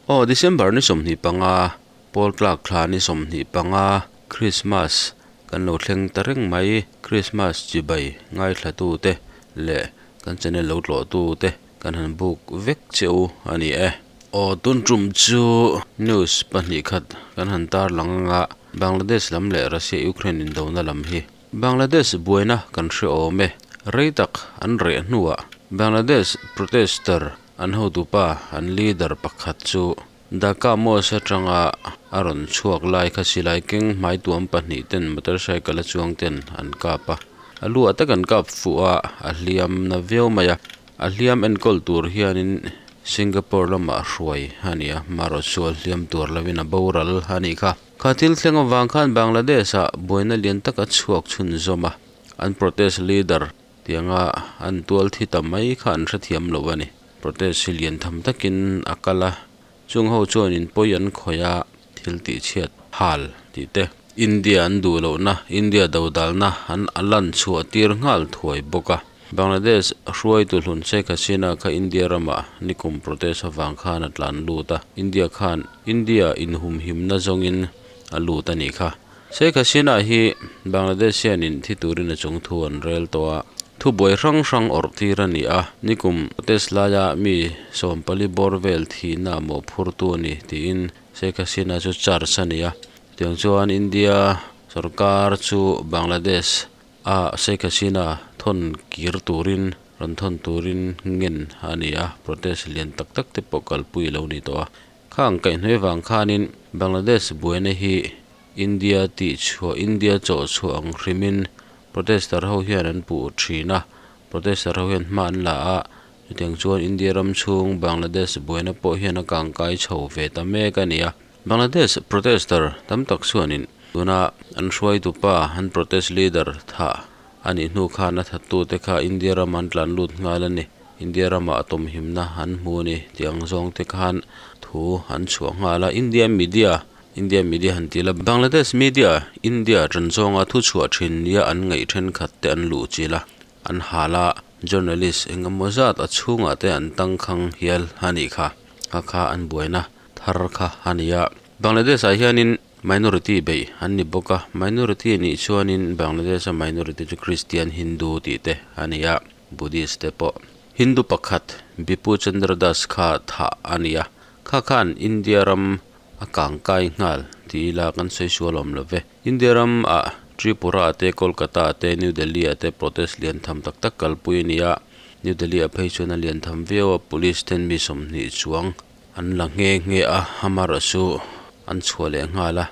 Aw December ni 25 pawl tlak thla ni 25 Christmas kan lo thleng ta reng mai Christmas chibai ngaithla tu te leh kan channel lo tlawh tu te kan han buk vek che u a ni e. Aw tun tum chu news pahnih khat kan han tar lang anga Bangladesh lam leh Russia Ukraine indona lam hi. Bangladesh buaina kan hre awm e. Rei tak an reh hnuah Bangladesh protester an hotupa an leader pakhat chu Dhaka Mosque atanga a rawn chhuak lai kha silai keng hmai tuam pahnih ten motorcycle a chuang ten an kap a. A lu ah tak an kap fuh a, a hliam na viau mai a. A hliam enkawl tur hianin Singapore lamah hruai a ni a, marawh hliam tur lovin a boral a nih kha. Kha thil thleng avang khan Bangladesh ah buaina lian tak a chhuak chhun zawm a, an protest leader tianga an tual thi ta mai kha an hrethiam lo a ni. Protest hi lian tham takin a kal a, chung ho chuanin pawi an khawih a, thil tih chhiat hal tih te. India an duh lohna, India dodalna an a lan chhuah tir nghal thuai bawk a. Bangladesh hruaitu hlun Sheikh Hasina kha India ramah nikum protest avang khan a tlan lut a, India khan India inhumhimna zawngin a lut a nih kha. Sheikh Hasina hi Bangladesh hianin thi turin a chung thu an rel tawh a, thubuai hrang hrang awrh tir a ni a, nikum protest laia mi 40 bawr vel thihna mawhphurtu a ni tiin Sheikh Hasina chu charge a ni a. Tiang chuan India sarkar chu Bangladesh a Sheikh Hasina thawn kir turin rawn thawn turin ngen a ni a, protest lian tak tak te pawh kalpui lo ni tawh a. Khang kaihhnawih avang khanin Bangladesh buaina hi India tih chhuah India chawh chhuah ang hrimin protester ho hian an puh thin a, protester ho hian hma an la a, chutiang chuan India ram chhung Bangladesh buaina pawh hian a kangkai chho ve ta mek a ni a. Bangladesh protester tam tak chuanin tuna an hruaitupa an protest leader tha a nih hnu khan a thattu te kha India ram an tlan lut nghal a ni. India ramah a tawmhimna an hmu a ni tiang zawng te khan thu an chhuah nghal a. India media India media han ti la Bangladesh media India tan zawnga thu chhuah thin nia an ngaih thenkhat te an luh chil a, an hal a, journalist engemaw zat a chhungah te an tangkhang hial a nih kha. Kha kha an buaina thar kha a ni a. Bangladesh ah hianin minority beih an ni bawk a, minority nih chuanin Bangladesh a minority chu Christian, Hindu tih te a ni a, Buddhist te pawh. Hindu pakhat Bipu Chandra Das kha thah a ni a, kha khan India ram a kangkai nghal tih ila kan sawi sual awm lo ve. India ram ah Tripura te, Kolkata te, New Delhi ah te protest lian tham tak tak kalpui a ni a, New Delhi ah phei chuan a lian tham viau a, police ten mi 20 chuang an la nghe nghe a, amarawh chu an chhuah leh nghal a.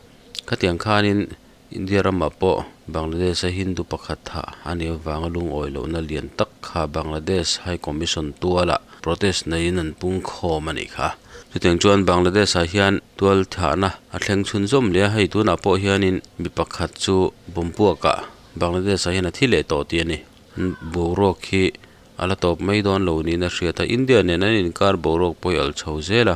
Khatiang khanin India ramah pawh Bangladesh a Hindu pakhat thah a nih avanga lungawi lohna lian tak kha Bangladesh High Commission tualah protest neiin an pung khawm a nih kha. Chutiang chuan Bangladesh ah hian tual thahna a thleng chhun zawm leh a, hei tunah pawh hianin mi pakhat chu bawmpuakah Bangladesh ah hian a thi leh tawh tih a ni. An boruak hi a la tawp mai dawn lo niin a hriat a, India nen an inkar boruak pawh hi al chho zel a.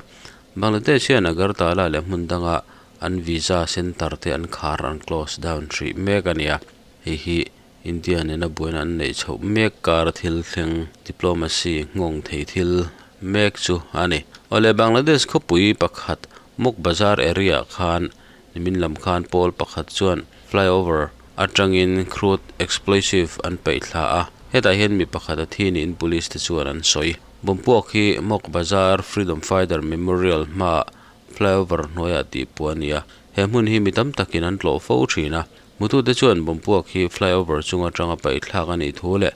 Bangladesh hian Agartala leh hmun danga an visa center te an khar an close down hrih mek a ni a, hei hi India nena buaina an neih chhoh mek kar thil thleng diplomacy nghawng thei thil mek chu a ni. Awle Bangladesh khawpui pakhat Mok Bazar area ah khan nimin lam khan pawl pakhat chuan flyover atangin crude explosive an paih thla a, hetah hian mi pakhat a thi niin police te chuan an sawi. Bawmpuak hi Mok Bazar Freedom Fighter Memorial hmaah flyover hnuaiah tih puh a ni a, he hmun hi mi tam takin an tlawh fo thin a. Mutute chuan bawmpuak hi flyover chung atanga paih thlak a nih thu leh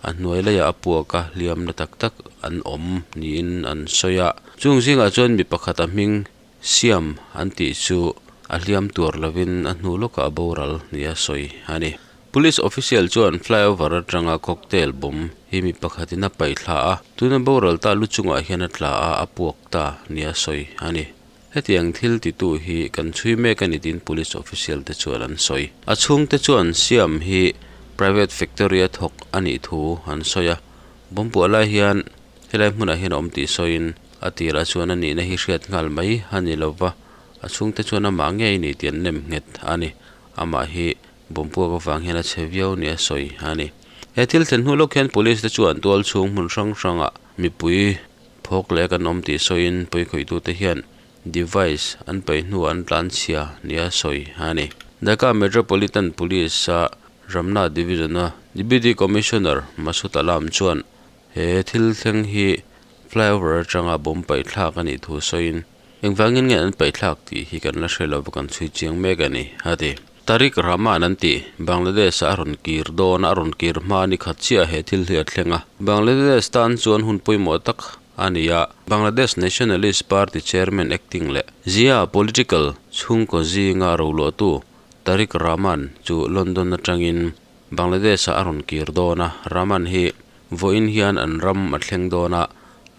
a hnuai leiah a puak a hliamna tak tak an awm niin an sawi a. Chung zingah chuan mi pakhat a hming Siam an tih chu a hliam tuar lovin a hnu lawkah a boral nia sawi a ni. Police official chuan flyover atanga cocktail bomb hi mi pakhatin a paih thla a, tuna boral ta lu chungah hian a tla a, a puak ta nia sawi a ni. Hetiang thil titu hi kan chhui mek a ni tiin police official te chuan an sawi. A chhungte chuan Siam hi private factory a thawk a nih thu an sawi a, bomb puah lai hian helai hmunah hian a awm tih sawiin a tirah chuan a nihna hi hriat nghal mai a ni lova, a chhungte chuan amah ngei a ni tih an nem nghet a ni. Amah hi bawmpuak avang hian a chhe viau nia sawi a ni. He thil thlen hnu lawk hian police te chuan tual chhung hmun hrang hrangah mipui phawk leh kan awm tih sawiin pawikhawih tute hian device an paih hnuah an tlanchhia nia sawi a ni. Dhaka Metropolitan Police-a Ramna Division-a Deputy Commissioner Masud Alam chuan he thil thleng hi flyover atanga bomb paih thlak a nih thu sawiin, Engvangin nge an paih thlak tih hi kan la hre lo va kan chhui chiang mek a ni, a ti. Tarique Rahman an tih Bangladesh-a a rawn kir dawn a, a rawn kir hma ni khat chiah he thil hi a thleng a. Bangladesh tan chuan hun pawimawh tak a ni a, Bangladesh Nationalist Party Chairman acting leh Zia political chhungkaw zinga roluahtu Tarique Rahman chu London atangin Bangladesh-ah a rawn kir dawn a, Rahman hi vawiin hian an ram a thleng dawn a,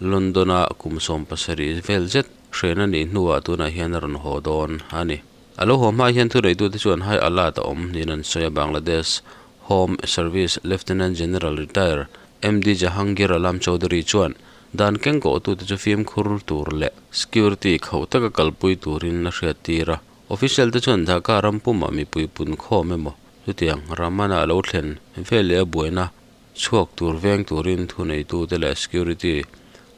London-a kum 70 vel zet hren a nih hnuah tunah hian a rawn haw dawn a ni. A lo haw hma hian thuneitute chuan high alert a awm niin an sawi a, Bangladesh Home Service Lieutenant General Retire MD Jahangir Alam Chowdhury chuan dan kengkawhtute chu fimkhur tur leh security khauh taka kalpui turin a hriattir a. Official te chuan Dhaka ram pumah mipui pun khawm emaw chutiang Ramana a lo thlen vel leh a buaina chhuak tur veng turin thuneitute leh security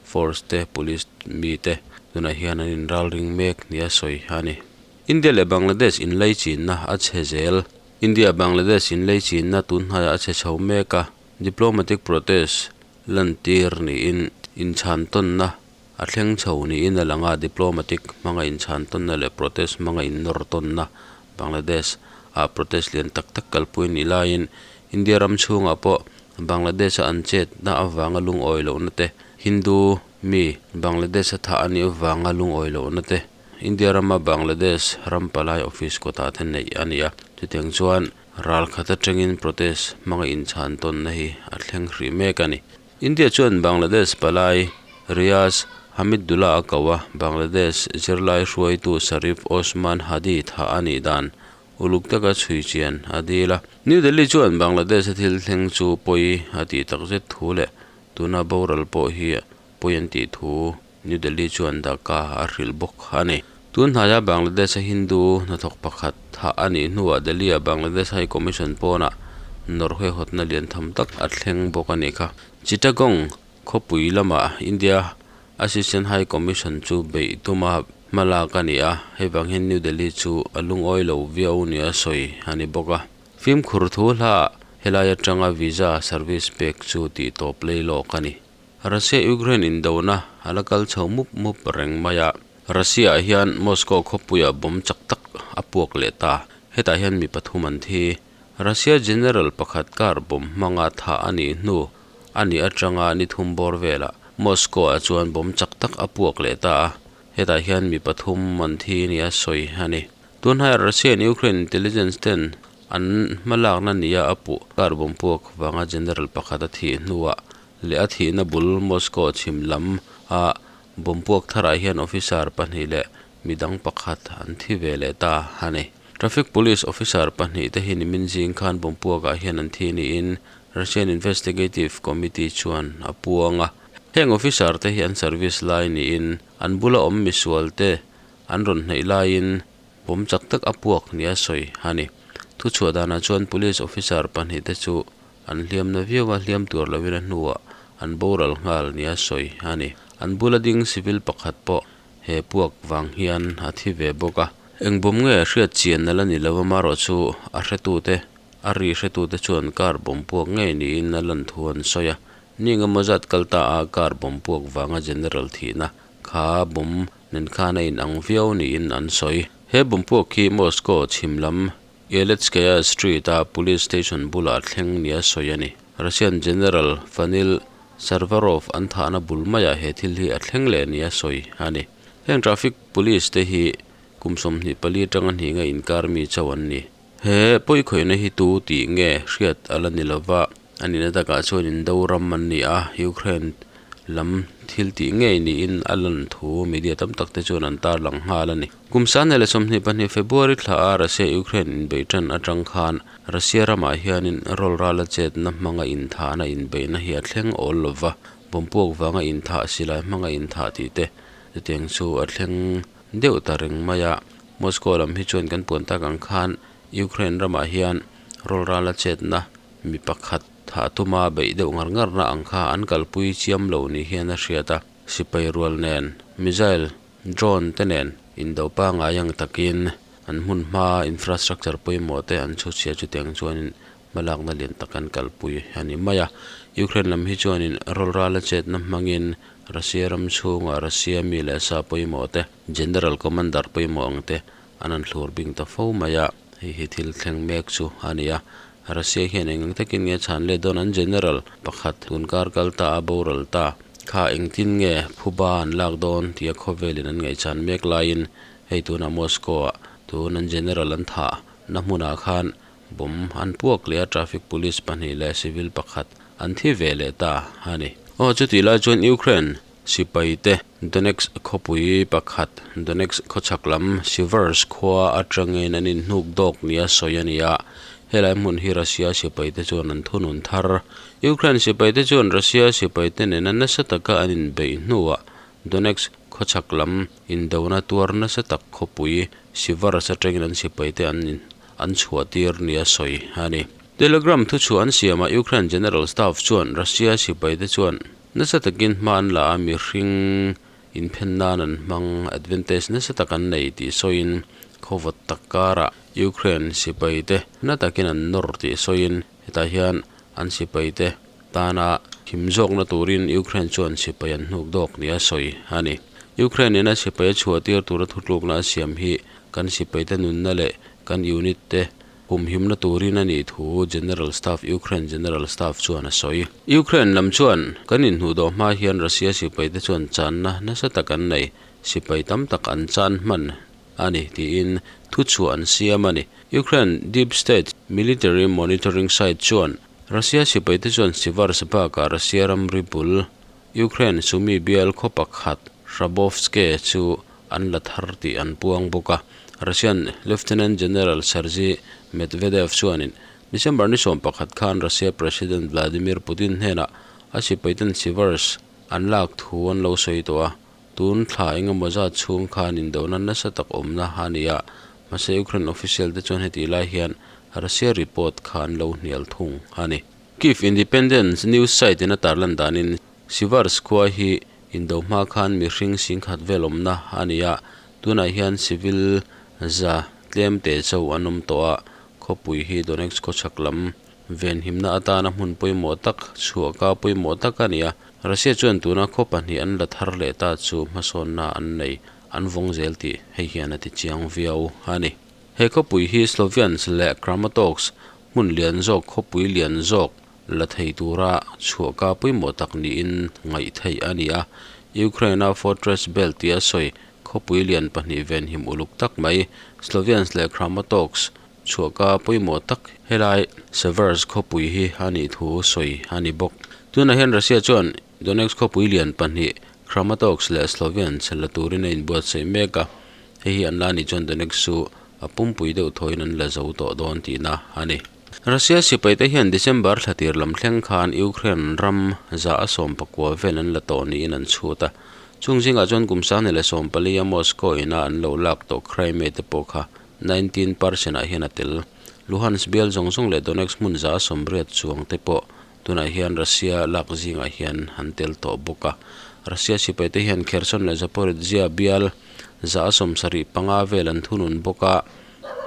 force te police mite tunah hian an inralring mek nia sawi a ni. India leh Bangladesh inlaichinna a chhe zel. India Bangladesh inlaichinna tun hnaiah a chhe chho mek a, diplomatic protest lantir niin inchhan tawnna a thleng chho niin a lang a, diplomatic hmanga inchhan tawnna leh protest hmanga innawr tawnna Bangladesh ah protest lian tak tak kalpui a nih laiin India ram chhungah pawh Bangladesh a an chetna avanga lungawi lohna te, Hindu mi Bangladesh a thah a nih avanga lungawi lohna te, India rama Bangladesh ram palai office kawtah te neih a ni a, chutiang chuan ral khat atangin protest hmanga inchhan tawnna hi a thleng hrih mek a ni. India chuan Bangladesh palai Riaz Hamidullah a ko a, Bangladesh zirlai hruaitu Sharif Osman Hadi thah a nih dan uluk taka chhui chian a dil a. New Delhi chuan Bangladesh a thil thleng chu pawi a tih takzet thu leh tuna boral pawh hi pawi an tih thu New Delhi chuan Dhaka a hrilh bawk a ni. Tun hnaia Bangladesh-a Hindu hnathawk pakhat thah a nih hnuah Delhi-a Bangladesh High Commission pawnah nawrhawih hawtna lian tham tak a thleng bawk a nih kha. Chittagong khawpui lamah India Assistant High Commission chu beih tuma hmalak a ni a, hei vang hian New Delhi chu a lungawi lo viau nia sawi a ni bawk a. Fimkhur thu hlaah helai atanga visa service pek chu tihtawp lei lawk a ni. Russia-Ukraine indona a la kal chho mup mup reng mai a, Russia-ah hian Moscow khawpuiah bomb chak tak a puak leh ta. Hetah hian mi pathum an thi. Russia general pakhat car bomb hmanga thah a nih hnu a nih atanga ni thum bawr velah Moscow-ah chuan bomb chak tak a puak leh ta a, hetah hian mi pathum an thi nia sawi a ni. Tunhaiah Russia and Ukraine intelligence ten an hmalakna nia a puh car bomb puak vanga general pakhat a thih hnuah leh a thihna bul Moscow chhim lam a bomb puak tharah hian officer pahnih leh midang pakhat an thi ve leh ta a ni. Traffic police officer pahnih te hi nimin zing khan bomb puakah hian an thi niin Russian Investigative Committee chuan a puang a. Heng officer te hi an service lai niin an bula awm misual te an rawn hnaih laiin bomb chak tak a puak nia sawi a ni. Thuchhuah danah chuan police officer pahnih te chu An hliamna viau a hliam tur lovin a hnuah an boral nghal nia sawi a ni. An bula ding civil pakhat pawh he puak vang hian a thi ve bawk a. Eng bawm nge hriat chian a la ni lo a, marawh chu a hretute, a ri hretute chuan car bawm puak ngei niin a lan thu an sawi a. Ni engemaw zat kal ta a car bawm puak vanga general thihna kha bawm nen khan a inang viau niin an sawi. He bawm puak hi Moscow chhim lam Yeletskaya Street-a police station bulah thleng nia sawi a ni. Russian General Fanil Sarvarov an thahna bul maiah he thil hi a thleng leh nia sawi a ni. Heng traffic police te hi kum 24 atanga hninga inkar mi chauh an ni. He pawikhawihna hi tu tih nge hriat a la ni lova, A nihna takah chuan indo ram an ni a, Ukraine lam thil tih ngei niin a lan thu media tam tak te chuan an tarlang nghal a ni. Kum 2022 February thla a Russia-Ukraine inbeih tan atang khan Russia ramah hianin rawl rala chetna hmanga inthahna inbeihna hi a thleng awl lova, bomb puak vanga inthah silai hmanga inthah tih te chutiang chu a thleng deuh ta reng mai a. Moscow lam hi chuan kan puan tak ang khan Ukraine ramah hian rawl rala chetna Mi pakhat thah tuma beih deuh ngar ngarna ang kha an kalpui chiam lo ni hian a hriat a, sipai rual nen missile Drone te nen indo pangai ang takin an hmun hma infrastructure pawimawh te an chhu chhia chutiang chuanin hmalakna lian tak an kalpui a ni mai a. Ukraine lam hi chuanin rawlrala chetna hmangin Russia ram chhungah Russia mi leh sa pawimawh te General Commander pawimawh ang te an han thlur bing ta fo mai a, hei hi thil thleng mek chu a ni a. Russia hian eng ang takin nge chhan let dawn an General pakhat tun kar kal ta a boral ta kha engtin nge phuba an lak dawn tia khawvelin an ngaihchan mek laiin hei tunah Moscow ah tun an General an thah na hmunah khan bomb an puak leh a traffic police pahnih leh civil pakhat an thi ve leh ta a ni. Aw chutih lai chuan Ukraine Sipai te Donetsk khawpui pakhat Donetsk khawchhak lam Siversk khua atangin an inhnuk dawk nia sawi a ni a, helai hmun hi Russia sipai te chuan an thunun thar. Ukraine sipai te chuan Russia sipai te nena nasa taka an inbeih hnuah Donetsk khawchhak lam indona tuar nasa tak khawpui Siversk atangin an sipai te an an chhuah tir nia sawi a ni. Telegram thuchhuah an siamah Ukraine General Staff chuan Russia sipai te chuan Nasa takin hma an la a, mihring inphen nan an hmang, advantage nasa tak an nei tih sawiin khawvawt tak karah Ukraine sipaite na takin an nawr tih sawiin hetah hian an sipaite tana him zawkna turin Ukraine chuan sipai an hnuk dawk nia sawi a ni. Ukraine ina sipai a chhuah tir tura thutlukna a siam hi kan sipaite nunna leh kan unit te Humhimna turin a nih thu General Staff Ukraine General Staff chuan a sawi. Ukraine lam chuan kan inhnuhdawh hma hian Russia sipaite chuan channa nasa tak an nei, sipai tam tak an chan hman a ni tiin thuchhuah an siam a ni. Ukraine Deep State Military Monitoring Site chuan Russia sipaite chuan Siversk bakah Russia ramri bul Ukraine Sumy bial khaw pakhat Hrabovske chu an la thar tih an puang bawk a. Russian Lieutenant General Sergei Medvedev chuanin December ni 11 khan Russia President Vladimir Putin hnenah a sipaiten Siversk an lak thu an lo sawi tawh a, tun thla engemaw zat chhung khan indona nasa tak awmna a ni a, mahse Ukraine official te chuan heti lai hian Russia report kha an lo hnial thung a ni. Kyiv Independence news site in a tarlan danin Siversk khua hi indo hma khan mihring singkhat vel awmna a ni a, tunah hian civil za tlem te chauh an awm tawh a, khawpui hi Donetsk khawchhak lam venhimna atana hmun pawimawh tak chhuahka pawimawh tak a ni a, Russia chuan tuna khaw pahnih an la thar leh ta chu hmasawnna an nei an vawng zel tih hei hian a ti chiang viau a ni. He khawpui hi Sloviansk leh Kramatorsk hmun lian zawk khawpui lian zawk la thei tura chhuahka pawimawh tak niin ngaih theih a ni a. Ukraine-a Fortress Belt tia sawi khawpui lian pahnih venhim uluk tak mai Sloviansk leh Kramatorsk chhuahka pawimawh tak helai Seversk khawpui hi a nih thu sawi a ni bawk. Tunah hian Russia chuan Donetsk khawpui lian pahnih Kramatorsk leh Sloviansk la turin a inbuatsaih mek a, hei hi an la nih chuan Donetsk chu a pumpui deuh thawiin an la zo tawh dawn tihna a ni. Russia sipaite hian December thla tir lam thleng khan Ukraine ram za a 19 vel an la tawh niin an chhut a. Chung zingah chuan kum 2014 a Moscow ina an lo lak tawh Crimea te pawh kha 19 percent ah hian a tel. Luhansk bial zawng zawng leh Donetsk hmun za a 80 chuang te pawh tunah hian Russia lak zingah hian an tel tawh bawk a. Russia sipaite hian Kherson leh Zaporizhzhia bial za a 75 vel an thunun bawk a,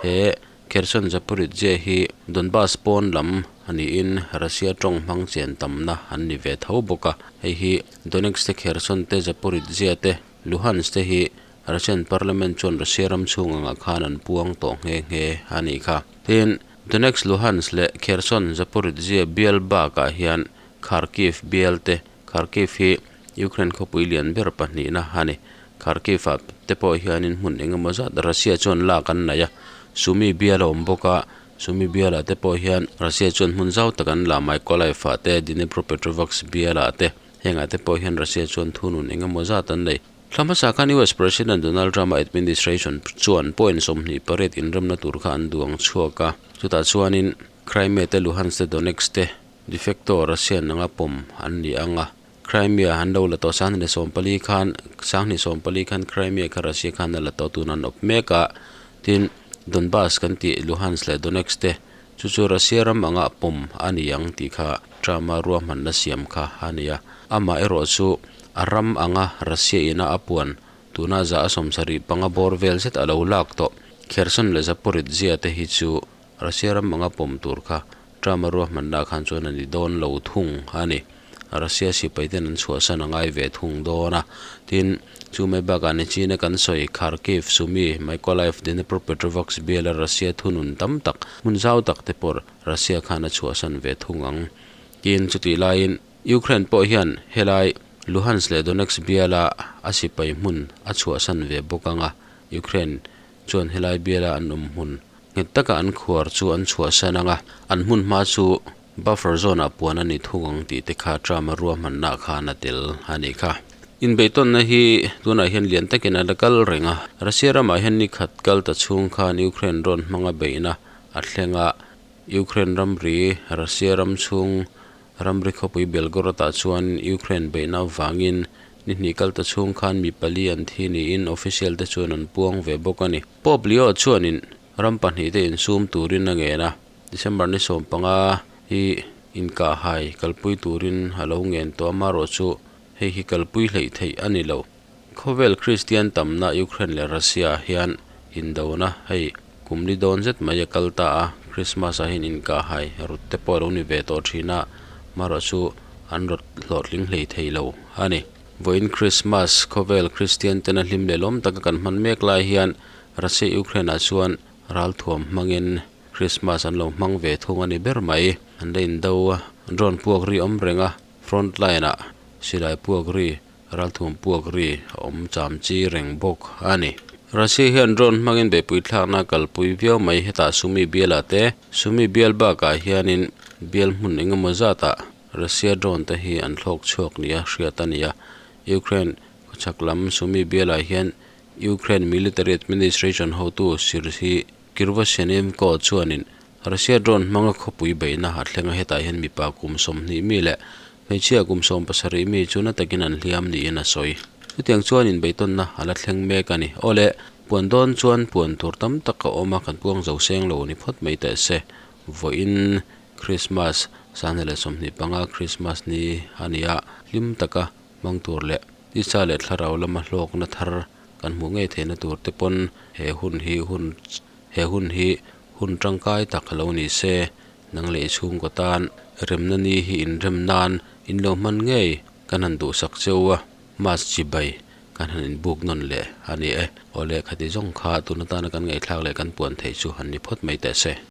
he Kherson Zaporizhzhia hi Donbas pawn lam a niin Russia tawng hmang chen tamna an ni ve tho bawk a. Hei hi Donetsk te Kherson te Zaporizhzhia te Luhansk te hi Russian Parliament chuan Russia ram chhung angah khan an puang tawh nghe nghe a nih kha. Tin, Donetsk, Luhansk leh Kherson, Zaporizhzhia bial bakah hian Kharkiv bial te, Kharkiv hi Ukraine khawpui lian ber pahnihna a ni. Kharkiv-ah te pawh hianin hmun eng emaw zat Russia chuan lak an naih a, Sumy bial a awm bawk a, Sumy bialah te pawh hian Russia chuan hmun zau tak an la, Mykolaiv-ah te, Dnipropetrovsk bialah te, hengah te pawh hian Russia chuan thunun eng emaw zat an nei. Thla hmasa khan US President Donald Trump-a administration chuan point 28 inremna tur kha an duang chhuak a, chutah chuanin Crimea te, Luhansk te, Donetsk te de facto Russian anga pawm an ni ang a, Crimea an lo la tawh 2014 khan 2014 khan Crimea kha Russia khan a la tawh tun an awp mek a, tin Donbas kan tih Luhansk leh Donetsk te chu chu Russia ram anga pawm a ni ang tih kha Trump-a ruahmanna siam kha a ni a, amaherawhchu a ram anga Russia ina a puan. Tuna 75% bawr vel zet a lo lak tawh Kherson leh Zaporizhzhia te hi chu Russia ram anga pawm tur kha Trump-a ruahmanna khan chuan a ni dawn lo thung a ni. Russia sipai ten an chhuahsan a ngai ve thung dawn a. Tin, chu mai bakah nichina kan sawi Kharkiv, Sumy, Mykolaiv, Dnipropetrovsk biala Russia thunun tam tak, hmun zau tak te pawh Russia khan a chhuahsan ve thung ang. Tin, chutih laiin Ukraine pawh hian helai Luhansk leh Donetsk biala a sipai hmun a chhuahsan ve bawk ang a, Ukraine chuan helai biala an awm hmun nghet taka an khuar chu an chhuahsan ang a, an hmun hma chu buffer zone ah puan a ni thung ang tih te kha Trump a ruahmanna khan a tel a nih kha. Inbeihtawnna hi tunah hian lian takin a la kal reng a, Russia ramah hian ni khat kal ta chhung khan Ukraine rawn hmanga beihna a thleng a, Ukraine ramri Russia ram chhung Ramri khawpui Belgorod-ah chuan Ukraine beihna avangin ni hnih kal ta chhung khan mi pali an thi niin official te chuan an puang ve bawk a ni. Pope Leo chuanin ram pahnihte insum turin a ngen a, December ni 15 hi inkahhai kalpui turin a lo ngen tawh amarawh chu hei hi kalpui hleih theih a ni lo. Khawvel Kristian tamna Ukraine leh Russia hian indona hei kum li dawn zet mai a kal ta a, Christmas ah hian inkahhai rut te pawh a lo ni ve tawh thin a, marawh chu an rawt hlawhtling hlei thei lo a ni. Vawiin Christmas khawvel Kristian tena hlim leh lawm taka kan hman mek lai hian Russia Ukraine ah chuan ralthuam hmangin Christmas an lo hmang ve thung a ni ber mai. An la indo a, drone puak ri awm reng a, front line ah silai puak ri Ralthuam puak ri a awm cham chi reng bawk a ni. Russia hian drone hmangin beihpui thlakna kalpui viau mai hetah Sumy bialah te, Sumy bial bakah hianin bial hmun engemaw zatah Russia drone te hi an thlawk chhuak nia hriat a ni a. Ukraine khawchhak lam Sumy bialah hian Ukraine Military Administration hotu Serhiy Kirvoshenenko chuanin Russia drone hmanga khawpui beihna a thleng a, hetah hian mipa kum 20 mi leh Hmeichhia kum 70 mi chu na takin an hliam niin a sawi. Chutiang chuan inbeihtawnna a la thleng mek a ni. Aw le, puan dawn chuan puan tur tam tak a awm a, kan puang zo seng lo ni phawt mai teh se. Vawiin Krismas, 2025 Krismas ni a ni a, hlim taka hmang tur leh tisa leh thlarau lama hlawkna thar kan hmuh ngei theihna tur te pawn he hun hi hun he hun hi hun tangkai tak a lo ni se. Nang leh i chhungkaw tan remna ni hi inrem nan in lo hman ngei kan han duhsak cheu a, mass chibai kan han inbuk nawn leh a ni e. Awle khati zawng kha tun atana kan ngaihthlak leh kan puan theih chu han ni phawt mai teh se.